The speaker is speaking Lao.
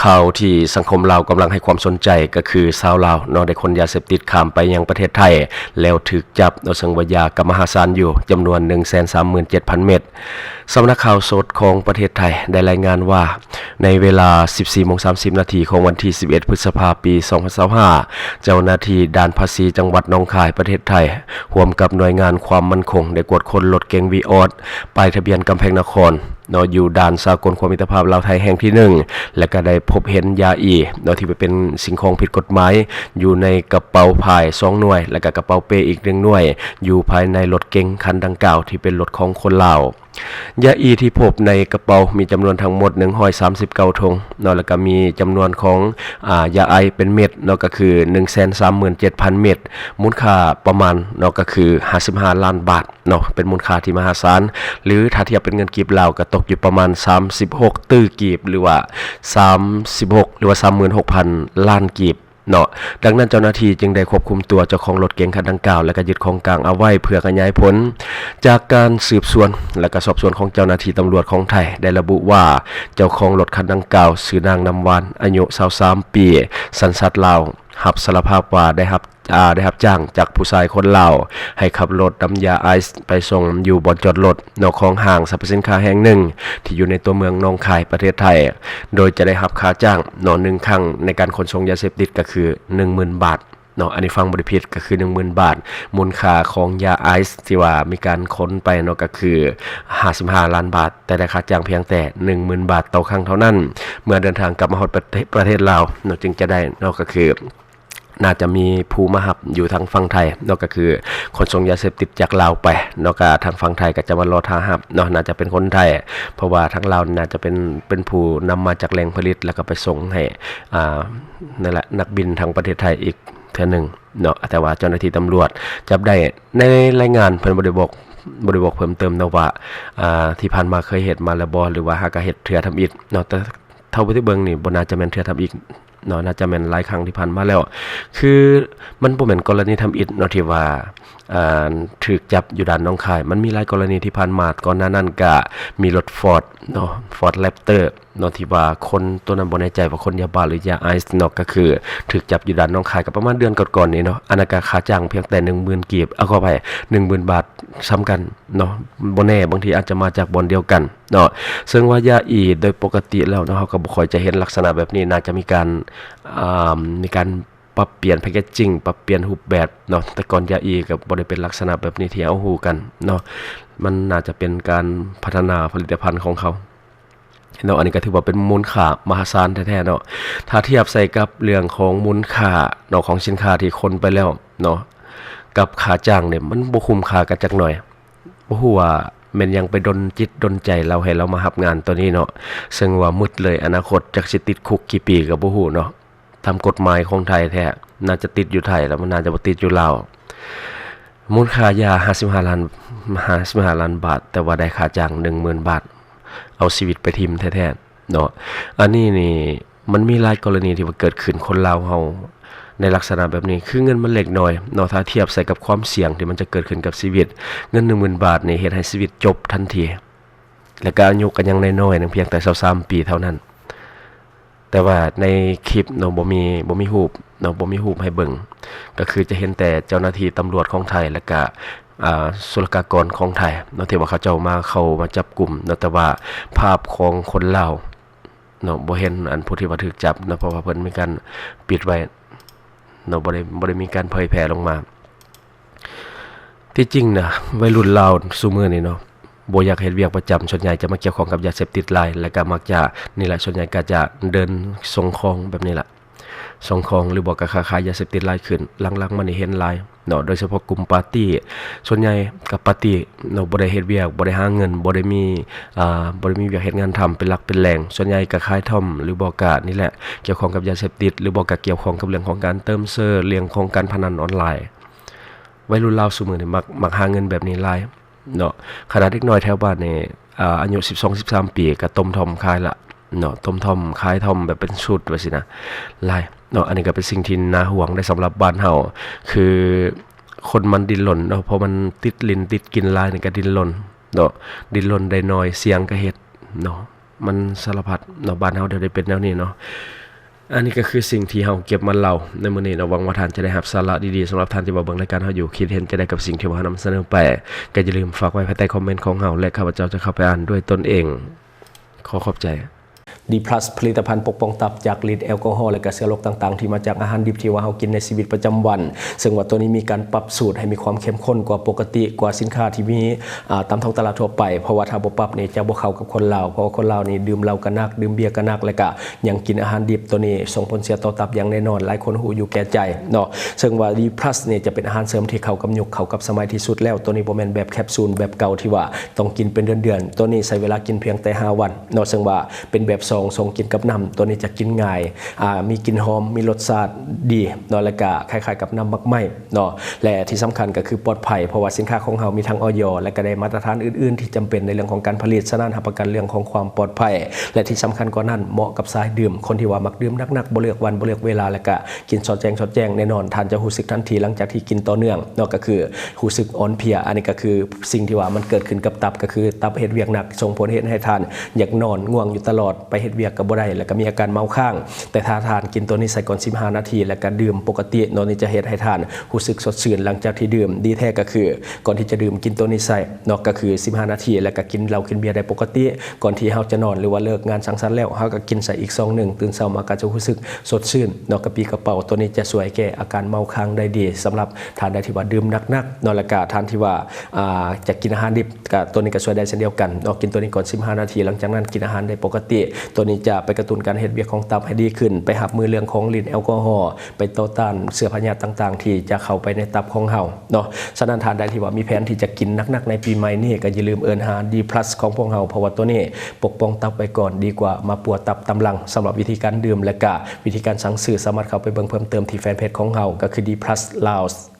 ຂ່າວທີ່ສັງຄົມລາວກຳລັງໃຫ້ຄວາມສົນໃຈກໍຄືຊາວລາວເນາະ ໄດ້ຂົນຢາເສບຕິດຂ້າມໄປຍັງປະເທດໄທ ແລ້ວຖືກຈັບເນາະ ເຊິ່ງວ່າຢາກໍມະຫາສານຢູ່ ຈຳນວນໜຶ່ງແສນສາມໝື່ນເຈັດພັນເມັດ. ສຳນັກຂ່າວສົດຂອງປະເທດໄທໄດ້ລາຍງານວ່າ ໃນເວລາສິບສີ່ໂມງສາມສິບນາທີຂອງວັນທີສິບເອັດ ພຶດສະພາ ປີສອງພັນຊາວຫ້າ ເຈົ້າໜ້າທີ່ດ່ານພາສີຈັງຫວັດໜອງຄາຍ ປະເທດໄທ ຮ່ວມກັບໜ່ວຍງານຄວາມໝັ້ນຄົງ ໄດ້ກວດຄົ້ນລົດເກັງວີອອດ ປ້າຍທະບຽນກຳແພງນະຄອນ ເນາະ ຢູ່ດ່ານສາກົນຂົວມິດຕະພາບລາວໄທແຫ່ງທີໜຶ່ງ ແລະ ກໍໄດ້ພົບເຫັນຢາອີເນາະ ທີ່ເປັນສິ່ງຂອງຜິດກົດໝາຍ ຢູ່ໃນກະເປົາພາຍສອງໜ່ວຍ ແລະ ກໍກະເປົາເປ້ອີກໜຶ່ງໜ່ວຍ ຢູ່ພາຍໃນລົດເກັງຄັນດັ່ງກ່າວ ທີ່ເປັນລົດຂອງຄົນລາວ. ຢາອີທີ່ພົບໃນກະເປົາມີຈຳນວນທັງໝົດໜຶ່ງຮ້ອຍສາມສິບເກົ້າຖົງເນາະ ແລະ ກໍມີຈຳນວນຂອງ ອາ ຢາໄອເປັນເມັດເນາະ ກໍຄືໜຶ່ງແສນສາມໝື່ນເຈັດພັນເມັດ ມູນຄ່າປະມານເນາະ ກໍຄືຫ້າສິບຫ້າລ້ານບາດ ເນາະ ເປັນມູນຄ່າທີ່ມະຫາສານ ຫຼື ຖ້າທຽບເປັນເງິນກີບລາວ ກໍຕົກຢູ່ປະມານສາມສິບຫົກຕື້ກີບ ຫຼືວ່າສາມສິບຫົກ ຫຼືວ່າສາມໝື່ນຫົກພັນລ້ານກີບເນາະ. ດັ່ງນັ້ນເຈົ້າໜ້າທີ່ຈຶ່ງໄດ້ຄວບຄຸມຕົວເຈົ້າຂອງລົດເກັງຄັນດັ່ງກ່າວ ແລະ ກໍຍຶດຂອງກາງເອົາໄວ້ເພື່ອຂະຫຍາຍຜົນ. ຈາກການສືບສວນ ແລະ ກໍສອບສວນຂອງເຈົ້າໜ້າທີ່ຕຳຫຼວດຂອງໄທ ໄດ້ລະບຸວ່າ ເຈົ້າຂອງລົດຄັນດັ່ງກ່າວ ຊື່ນາງ ນ້ຳຫວານ ອາຍຸຊາວສາມປີ ສັນຊາດລາວ ຮັບສາລະພາບວ່າໄດ້ຮັບ ອາ ໄດ້ຮັບຈ້າງຈາກຜູ້ຊາຍຄົນລາວ ໃຫ້ຂັບລົດນຳຢາໄອສ໌ໄປສົ່ງຢູ່ບ່ອນຈອດລົດເນາະ ຂອງຫ້າງສັບພະສິນຄ້າແຫ່ງໜຶ່ງ ທີ່ຢູ່ໃນຕົວເມືອງໜອງຄາຍ ປະເທດໄທ ໂດຍຈະໄດ້ຮັບຄ່າຈ້າງເນາະ ໜຶ່ງຄັ້ງໃນການຂົນສົ່ງຢາເສບຕິດກໍຄືໜຶ່ງໝື່ນບາດເນາະ. ອັນນີ້ຟັງບໍ່ໄດ້ຜິດ ກໍຄືໜຶ່ງໝື່ນບາດ. ມູນຄ່າຂອງຢາໄອສ໌ທີ່ວ່າມີການຂົນໄປເນາະ ກໍຄືຫ້າສິບຫ້າລ້ານບາດ ແຕ່ໄດ້ຄ່າຈ້າງພຽງແຕ່ໜຶ່ງໝື່ນບາດຕໍ່ຄັ້ງເທົ່ານັ້ນ. ເມື່ອເດີນທາງກັບມາຮອດປະເທດ ປະເທດລາວເນາະ ຈຶ່ງຈະໄດ້ເນາະ ກໍຄື ໜ້າຈະມີຜູ້ມາຮັບຢູ່ທາງຝັ່ງໄທເນາະ ກໍຄືຂົນສົ່ງຢາເສບຕິດຈາກລາວໄປເນາະ ກະທາງຝັ່ງໄທກໍຈະມາລໍຖ້າຮັບເນາະ ໜ້າຈະເປັນຄົນໄທ ເພາະວ່າທາງລາວນີ້ໜ້າຈະເປັນ ເປັນຜູ້ນຳມາຈາກແຫຼ່ງຜະລິດ ແລ້ວກໍໄປສົ່ງໃຫ້ ອ່າ ນັ້ນແຫຼະ ນັກບິນທາງປະເທດໄທອີກເທື່ອໜຶ່ງເນາະ. ແຕ່ວ່າເຈົ້າໜ້າທີ່ຕຳຫຼວດຈັບໄດ້ ໃນລາຍງານເພິ່ນບໍ່ໄດ້ບອກ ບໍ່ໄດ້ບອກເພີ່ມເຕີມເນາະວ່າ ອ່າ ທີ່ຜ່ານມາເຄີຍເຮັດມາແລ້ວບໍ່ ຫຼືວ່າຫາກະເຮັດເທື່ອທຳອິດເນາະ ແຕ່ ເທົ່າທີ່ເບິ່ງນີ້ບໍ່ໜ້າຈະແມ່ນເທື່ອທຳອິດເນາະ ໜ້າຈະແມ່ນຫຼາຍຄັ້ງທີ່ຜ່ານມາແລ້ວ ຄືມັນບໍ່ແມ່ນກໍລະນີທຳອິດເນາະ ທີ່ວ່າ ອ່າ ຖືກຈັບຢູ່ດ່ານໜອງຄາຍ ມັນມີຫຼາຍກໍລະນີທີ່ຜ່ານມາ. ກ່ອນໜ້ານັ້ນກະມີລົດຟອດເນາະ ຟອດແຣັບເຕີເນາະ ທີ່ວ່າຄົນໂຕນັ້ນບໍ່ແນ່ໃຈວ່າຂົນຢາບ້າ ຫຼື ຢາໄອສ໌ເນາະ ກໍຄືຖືກຈັບຢູ່ດ່ານໜອງຄາຍ ກໍປະມານເດືອນກ່ອນໆນີ້ເນາະ ອັນນັ້ນກະຄ່າຈ້າງພຽງແຕ່ໜຶ່ງໝື່ນກີບ ເອົາ ຂໍອະໄພ ໜຶ່ງໝື່ນບາດ ສ່ຳກັນເນາະ ບໍ່ແນ່ ບາງທີອາດຈະມາຈາກບ່ອນດຽວກັນເນາະ. ເຊິ່ງວ່າຢາອີໂດຍປົກກະຕິແລ້ວເນາະ ເຮົາກໍບໍ່ຄ່ອຍຈະເຫັນລັກສະນະແບບນີ້ ໜ້າຈະມີການ ອ່າ ມີການປັບປ່ຽນແພັກເກດຈິງ ປັບປ່ຽນຮູບແບບເນາະ ແຕ່ກ່ອນຢາອີກໍບໍ່ໄດ້ເປັນລັກສະນະແບບນີ້ທີ່ເຮົາຮູ້ກັນເນາະ ມັນໜ້າຈະເປັນການພັດທະນາຜະລິດຕະພັນຂອງເຂົາ ເນາະ ອັນນີ້ກໍຖືວ່າເປັນມູນຄ່າມະຫາສານແທ້ໆເນາະ. ຖ້າທຽບໃສ່ກັບເລື່ອງຂອງມູນຄ່າເນາະ ຂອງສິນຄ້າທີ່ຂົນໄປແລ້ວເນາະ ກັບຄ່າຈ້າງນີ້ ມັນບໍ່ຄຸ້ມຄ່າກັນຈັກໜ້ອຍ. ບໍ່ຮູ້ວ່າແມ່ນຫຍັງໄປດົນຈິດດົນໃຈລາວໃຫ້ລາວມາຮັບງານໂຕນີ້ເນາະ. ເຊິ່ງວ່າມືດເລີຍ ອະນາຄົດຈັກຊິຕິດຄຸກກີ່ປີກໍບໍ່ຮູ້ເນາະ. ຕາມກົດໝາຍຂອງໄທແທ້ ໜ້າຈະຕິດຢູ່ໄທແລ້ວ ມັນໜ້າຈະບໍ່ຕິດຢູ່ລາວ. ມູນຄ່າຢາຫ້າສິບຫ້າລ້ານ ຫ້າສິບຫ້າລ້ານບາດ ແຕ່ວ່າໄດ້ຄ່າຈ້າງໜຶ່ງໝື່ນບາດ ເອົາຊີວິດໄປຖິ້ມແທ້ໆເນາະ. ອັນນີ້ນີ້ມັນມີຫຼາຍກໍລະນີທີ່ວ່າເກີດຂຶ້ນ ຄົນລາວເຮົາໃນລັກສະນະແບບນີ້ ຄືເງິນມັນເລັກນ້ອຍເນາະ ຖ້າທຽບໃສ່ກັບຄວາມສ່ຽງທີ່ມັນຈະເກີດຂຶ້ນກັບຊີວິດ. ເງິນໜຶ່ງໝື່ນບາດນີ້ເຮັດໃຫ້ຊີວິດຈົບທັນທີ ແລະກະອາຍຸກໍຍັງນ້ອຍໆ ພຽງແຕ່ຊາວສາມປີເທົ່ານັ້ນ. ແຕ່ວ່າໃນຄລິບເນາະ ບໍ່ມີ ບໍ່ມີຮູບເນາະ ບໍ່ມີຮູບໃຫ້ເບິ່ງ ກໍຄືຈະເຫັນແຕ່ເຈົ້າໜ້າທີ່ຕຳຫຼວດຂອງໄທ ແລະກະ ອ່າ ສຸລະກາກອນຂອງໄທເນາະ ທີ່ວ່າເຂົາເຈົ້າມາ ເຂົ້າມາຈັບກຸມເນາະ. ແຕ່ວ່າພາບຂອງຄົນລາວເນາະ ບໍ່ເຫັນອັນຜູ້ທີ່ວ່າຖືກຈັບເນາະ ເພາະວ່າເພິ່ນມີການປິດໄວ້ເນາະ ບໍ່ໄດ້ ບໍ່ໄດ້ມີການເຜີຍແຜ່ລົງມາ. ທີ່ຈິງນະ ໄວລຸ້ນລາວຊຸມື້ນີ້ເນາະ ບໍ່ຢາກເຮັດວຽກປະຈຳ ສ່ວນໃຫຍ່ຈະມາກ່ຽວຂ້ອງກັບຢາເສບຕິດຫຼາຍ ແລະກະມັກຈະ ນີ້ແຫຼະ ສ່ວນໃຫຍ່ກະຈະເດີນສົ່ງຂອງແບບນີ້ລະ ສົ່ງຂອງ ຫຼືບໍ່ກະຄ້າຂາຍຢາເສບຕິດຫຼາຍຂຶ້ນ. ຫຼັງໆມານີ້ເຫັນຫຼາຍເນາະ ໂດຍສະເພາະກຸ່ມປາຕີ້ ສ່ວນໃຫຍ່ກະປາຕີ້ເນາະ ບໍ່ໄດ້ເຮັດວຽກ ບໍ່ໄດ້ຫາເງິນ ບໍ່ໄດ້ມີ ອ່າ ບໍ່ໄດ້ມີວຽກເຮັດງານທຳເປັນຫຼັກເປັນແຫຼ່ງ. ສ່ວນໃຫຍ່ກະຂາຍທອມ ຫຼືບໍ່ກະນີ້ແຫຼະ ກ່ຽວຂ້ອງກັບຢາເສບຕິດ ຫຼືບໍ່ກະກ່ຽວຂ້ອງກັບເລື່ອງຂອງການເຕີມເຊີ ເລື່ອງຂອງການພະນັນອອນລາຍ. ໄວລຸ້ນລາວຊຸມື້ນີ້ມັກ ມັກຫາເງິນແບບນີ້ຫຼາຍເນາະ. ຂະໜາດເດັກນ້ອຍແຖວບ້ານນີ້ ອາ ອາຍຸສິບສອງ ສິບສາມປີ ກະຕົ້ມທອມຂາຍລະເນາະ ຕົ້ມທອມ ຂາຍທອມແບບເປັນຊຸດວ່າຊີ້ນະ ຫຼາຍເນາະ. ອັນນີ້ກະເປັນສິ່ງທີ່ໜ້າຫ່ວງໄດ໋ສຳລັບບ້ານເຮົາ ຄືຄົນມັນດີ້ນລົນເນາະ ເພາະມັນຕິດຫຼິ້ນຕິດກິນຫຼາຍນີ້ກະດີ້ນລົນເນາະ ດີ້ນລົນໄດ້ໜ້ອຍ ສ່ຽງກະເຮັດເນາະ. ມັນສາລະພັດເນາະ, ບ້ານເຮົາດຽວໄດ້ເປັນແນວນີ້ເນາະ. ອັນນີ້ກໍຄືສິ່ງທີ່ເຮົາເກັບມາເລົ່າໃນມື້ນີ້ເນາະ. ຫວັງວ່າທ່ານຈະໄດ້ຮັບສາລະດີໆ. ສຳລັບທ່ານທີ່ວ່າເບິ່ງລາຍການເຮົາຢູ່ ຄິດເຫັນຈັ່ງໃດກັບສິ່ງທີ່ວ່າເຮົານຳສະເໜີໄປ ກໍຢ່າລືມຝາກໄວ້ພາຍໃຕ້ຄອມເມັນຂອງເຮົາ ແລະ ຂ້າພະເຈົ້າຈະເຂົ້າໄປອ່ານດ້ວຍຕົນເອງ. ຂໍຂອບໃຈ. ດີພລັສ ຜະລິດຕະພັນປົກປ້ອງຕັບຈາກລິດແອລກໍຮໍ ແລະ ກະເຊື້ອໂລກຕ່າງໆ ທີ່ມາຈາກອາຫານດິບທີ່ວ່າເຮົາກິນໃນຊີວິດປະຈຳວັນ, ເຊິ່ງວ່າໂຕນີ້ມີການປັບສູດໃຫ້ມີຄວາມເຂັ້ມຂຸ້ນກວ່າປົກກະຕິ ກວ່າສິນຄ້າທີ່ມີ ອ່າ ຕາມທ້ອງຕະຫຼາດທົ່ວໄປ, ເພາະວ່າຖ້າບໍ່ປັບນີ້ຈະບໍ່ເຂົ້າກັບຄົນລາວ, ເພາະວ່າຄົນລາວນີ້ດື່ມເຫຼົ້າກໍໜັກ, ດື່ມເບຍກໍໜັກ, ແລະ ກະຍັງກິນອາຫານດິບ. ໂຕນີ້ສົ່ງຜົນເສຍຕໍ່ຕັບຢ່າງແນ່ນອນ, ຫຼາຍຄົນຮູ້ຢູ່ແກ່ໃຈເນາະ. ເຊິ່ງວ່າດີພລັສນີ້ຈະເປັນອາຫານເສີມທີ່ເຂົ້າກັບຍຸກ, ເຂົ້າກັບສະໄໝທີ່ສຸດແລ້ວ. ໂຕນີ້ບໍ່ແມ່ນແບບແຄປຊູນແບບເກົ່າທີ່ວ່າຕ້ອງກິນເປັນເດືອນໆ, ໂຕນີ້ໃຊ້ເວລາກິນພຽງແຕ່ຫ້າວັນເນາະ, ເຊິ່ງວ່າ ເປັນແບບຊອງ, ຊອງກິນກັບນ້ຳ, ຕົວນີ້ຈະກິນງ່າຍ, ອ່າ ມີກິ່ນຫອມ, ມີລົດຊາດດີເນາະ, ແລະກະຄ້າຍໆກັບນ້ຳໝາກໄມ້ເນາະ, ແລະທີ່ສຳຄັນກໍຄືປອດໄພ, ເພາະວ່າສິນຄ້າຂອງເຮົາມີທັງ ອອຍ ແລະກະໄດ້ມາດຕະຖານອື່ນໆທີ່ຈຳເປັນໃນເລື່ອງຂອງການຜະລິດ, ສະນັ້ນຮັບປະກັນເລື່ອງຂອງຄວາມປອດໄພ, ແລະທີ່ສຳຄັນກວ່ານັ້ນ ເໝາະກັບສາຍດື່ມ, ຄົນທີ່ວ່າມັກດື່ມໜັກໆ, ບໍ່ເລືອກວັນ, ບໍ່ເລືອກເວລາ, ແລະກະກິນຊອດແຈ້ງ, ຊອດແຈ້ງ, ແນ່ນອນທ່ານຈະຮູ້ສຶກທັນທີຫຼັງຈາກທີ່ກິນຕໍ່ເນື່ອງເນາະ, ກໍຄື ຮູ້ສຶກອ່ອນເພຍ. ອັນນີ້ກໍຄືສິ່ງທີ່ວ່າມັນເກີດຂຶ້ນກັບຕັບ, ກໍຄືຕັບເຮັດວຽກໜັກ ສົ່ງຜົນເຮັດໃຫ້ທ່ານຢາກນອນ, ງ່ວງຢູ່ຕະຫຼອດ, ໄປເຮັດວຽກກໍບໍ່ໄດ້, ແລ້ວກໍມີອາການເມົາຄ້າງ. ແຕ່ຖ້າທ່ານກິນຕົວນີ້ໃສ່ກ່ອນສິບຫ້ານາທີ ແລ້ວກໍດື່ມປົກກະຕິເນາະ, ນີ້ຈະເຮັດໃຫ້ທ່ານຮູ້ສຶກສົດຊື່ນຫຼັງຈາກທີ່ດື່ມ. ດີແທ້ກໍຄືກ່ອນທີ່ຈະດື່ມກິນຕົວນີ້ໃສ່ເນາະ, ກໍຄືສິບຫ້ານາທີ ແລ້ວກໍກິນເຫຼົ້າກິນເບຍໄດ້ປົກກະຕິ. ກ່ອນທີ່ເຮົາຈະນອນ ຫຼືວ່າເລີກງານສັງສັນແລ້ວ ເຮົາກໍກິນໃສ່ອີກຊອງໜຶ່ງ, ຕື່ນເຊົ້າມາກໍຈະຮູ້ສຶກສົດຊື່ນເນາະ, ກະປີ້ກະເປົາ. ຕົວນີ້ຈະຊ່ວຍແກ້ອາການເມົາຄ້າງໄດ້ດີ ສຳລັບທ່ານໃດທີ່ວ່າດື່ມໜັກໆເນາະ, ແລ້ວກະທ່ານທີ່ວ່າ ອ່າ ຈະກິນອາຫານດິບ ກະຕົວນີ້ກໍຊ່ວຍໄດ້ເຊັ່ນດຽວກັນເນາະ, ກິນຕົວນີ້ກ່ອນສິບຫ້ານາທີ ຫຼັງຈາກນັ້ນກິນອາຫານໄດ້ປົກກະຕິ. ຕົວນີ້ຈະໄປກະຕຸ້ນການເຮັດວຽກຂອງຕັບໃຫ້ດີຂຶ້ນ, ໄປຮັບມືເລື່ອງຂອງລິດແອລກໍຮໍ, ໄປຕໍ່ຕ້ານເຊື້ອພະຍາດຕ່າງໆທີ່ຈະເຂົ້າໄປໃນຕັບຂອງເຮົາເນາະ. ສະນັ້ນທ່ານໃດທີ່ວ່າມີແຜນທີ່ຈະກິນໜັກໆໃນປີໃໝ່ນີ້ ກໍຢ່າລືມເອີ້ນຫາດີພລັສຂອງພວກເຮົາ, ເພາະວ່າຕົວນີ້ປົກປ້ອງຕັບໄວ້ກ່ອນ ດີກວ່າມາປົວຕັບຕາມຫຼັງ. ສຳລັບວິທີການດື່ມ ແລະກະວິທີການສັ່ງຊື້ ສາມາດເຂົ້າໄປເບິ່ງເພີ່ມເຕີມທີ່ແຟນເພຈຂອງເຮົາ ກໍຄື D Plus Laos.